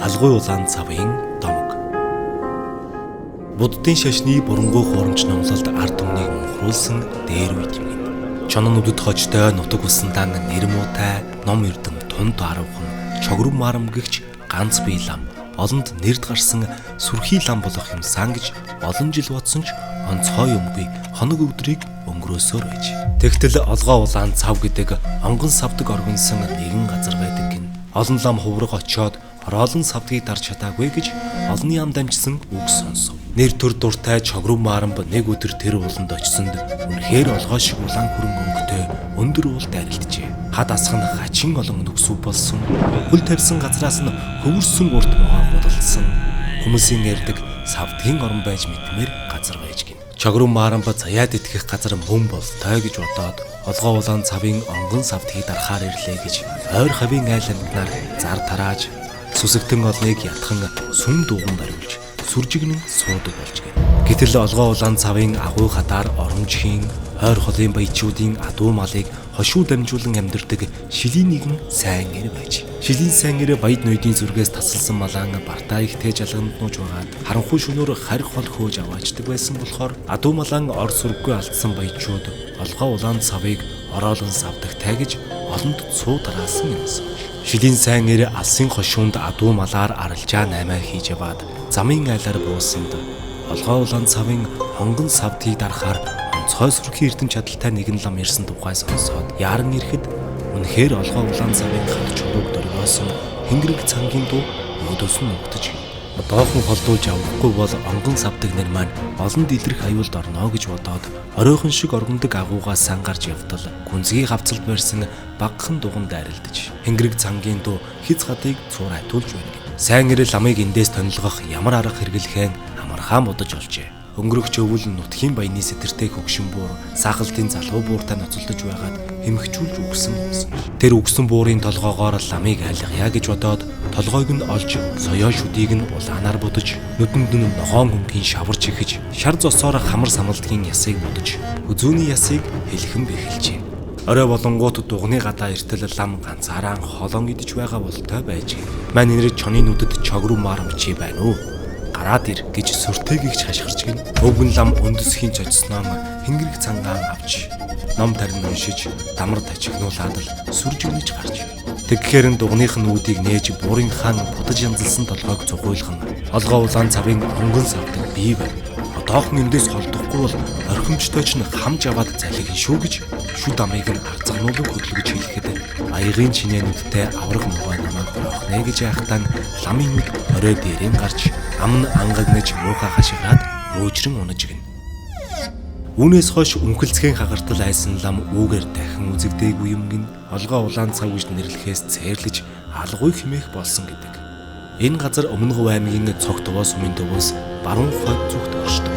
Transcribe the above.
Алгуй улаан цавын домог. Буддын шашны бурангуй хуурамч номлолд ард түмнийг мөнхрүүлсэн дээр үе тэмгэн. Чонон нүдэд хожтой нутаг усандан нэр муутай ном эрдэм тунд арвхан чогрон марам гэгч ганц бие лам олонд нэрд гарсан сүрхий лам болох юмсан гэж олон жил бодсон ч онцгой юмгүй хоног өдрийг өнгөрөөсөөр байж. Тэгтэл олгоо улаан цав гэдэг онгон савдаг оргинсон нэгэн газар байдаг гин. Олон лам хувраг очиод ороолон савдгийг дарж чадаагүй гэж олонний ам дамжсан үг сонсов. Нэр төр дуртай чогрон maaрамб нэг өдөр тэр ууланд очсонд үнэхээр олгой шиг улаан хөрөнгө өнгөтэй өндөр уул дайралджээ. Хад асах нь хачин олон нөхсөв болсон. Хөл тавьсан газраас нь хөвөрсөн урт могоо гудалдсан. Хүмүүсийн ярьдаг савдгийн орон байж мэдмээр газар байж гин. Чогрон maaрамб заяад итгэх газар мөн болтой гэж бодоод олгой улаан цавын онгон савдгийг дарахаар ирлээ гэж ойр хавийн айл амьтнаар зар тарааж сүсэгтэн олныг ятхан сүм дуган бариулж сүржигнэн суудаг болж гин. Гэтэл олгой улаан цавын агуй хадаар оромжхийн ойр холын баячуудын адуу малыг хошуу дамжуулан амьдардаг шилийн нэгэн сайн эр байж. Шилийн сайн эр баяд ноёдын зүргээс тасалсан малаан бартаа ихтэй жалганд нууж байгаад харанхуй шөнөөр харих хол хөөж аваачдаг байсан болохоор адуу малаан ор сүрггүй алдсан баячууд олгой улаан цавыг ороолон савдагтай гэж олонд цуу тараасан юмсан. Шилийн сайн эр алсын хошуунд адуу малаар аралжаа наймаа хийж яваад замын айлаар буусанд олгой улаан цавын хонгон савдгийг дарахаар онцгой сүрхий эрдэм чадaltaй нэгэн лам ирсэн тухай сонсоод яаран ирэхэд үнэхээр олгой улаан цавын хад чулууг дөргөөсөн хэнгэрэг цангийн дуу өөдөөс нь нуугдаж доохон холдуулж авахгүй бол онгон савдаг нэр маань олонд илрэх аюулд орно гэж бодоод оройхон шиг оргондог агуугаас сан гарч явтал гүнзгий хавцалд барьсан багахан дуган дайралдаж хэнгэрэг цангийн дуу хиз гадыг цуур айтуулж байна гин. Сайн гэрэл ламыг эндээс тонилгох ямар арга хэрэглэхэн амархан бодож олжээ. Өнгөрөх өвөл нутгийн баяны сэтэртэй хөгшин буур саахалтын залуу бууртай ноцолдож байгаад хэмхжүүлж үгсэн юмсан. Тэр үгсэн буурын толгоогоор ламыг айлгая гэж бодоод толгойг нь олж соёо шүдийг нь улаанаар будаж нүдэнд нь ногоон хөнгийн шаварч ихэж шар зосоор хамар самалдгийн ясыг будаж хүзүүний ясыг хэлхэн бэхэлжээ. Орой болонгууд дугны гадаа эртэл лам ганцаараа холон идэж байгаа болтой байж. Мань нэр чоны нүдэд чогруу maaрамчи байна уу? Гараад ир гэж сүртээгийгч хашгирч гин. Өвгөн лам өндөсхийн чочсноо хэнгэрэг цангаан авч ном тарин уншиж дамар тачигнуулаад л сүржигнэж гарч. Тэгэхээр нь дугных нь үүдийг нээж буурын хаан будаж янзалсан толгойг зугуйлган олгой улаан цавын онгон савдаг бий байна. Одоохон эндээс холдохгүй бол орхимжтой ч нь хамж аваад залхин шүү гэж шүд амыг нь арцгнуулан хөдөлгөж хэлэхэд аягийн чинээнүүдтэй авраг могой намайг хороохнэ гэж айхтан ламын нүд орой дээрэн гарч ам нь ангагнаж муухай хашгираад мөөжрөн унаж гин. Үүнээс хойш үнхэлцгийн хагартал айсан лам үүгээр дахин үзэгдээгүй юм гин олгой улаан цав гэж нэрлэхээс цээрлэж алгуй химээх болсон гэдэг. Энэ газар Өмнөговь аймгийн Цогтовоо сумын төвөөс баруун хойд зүгт оршдог.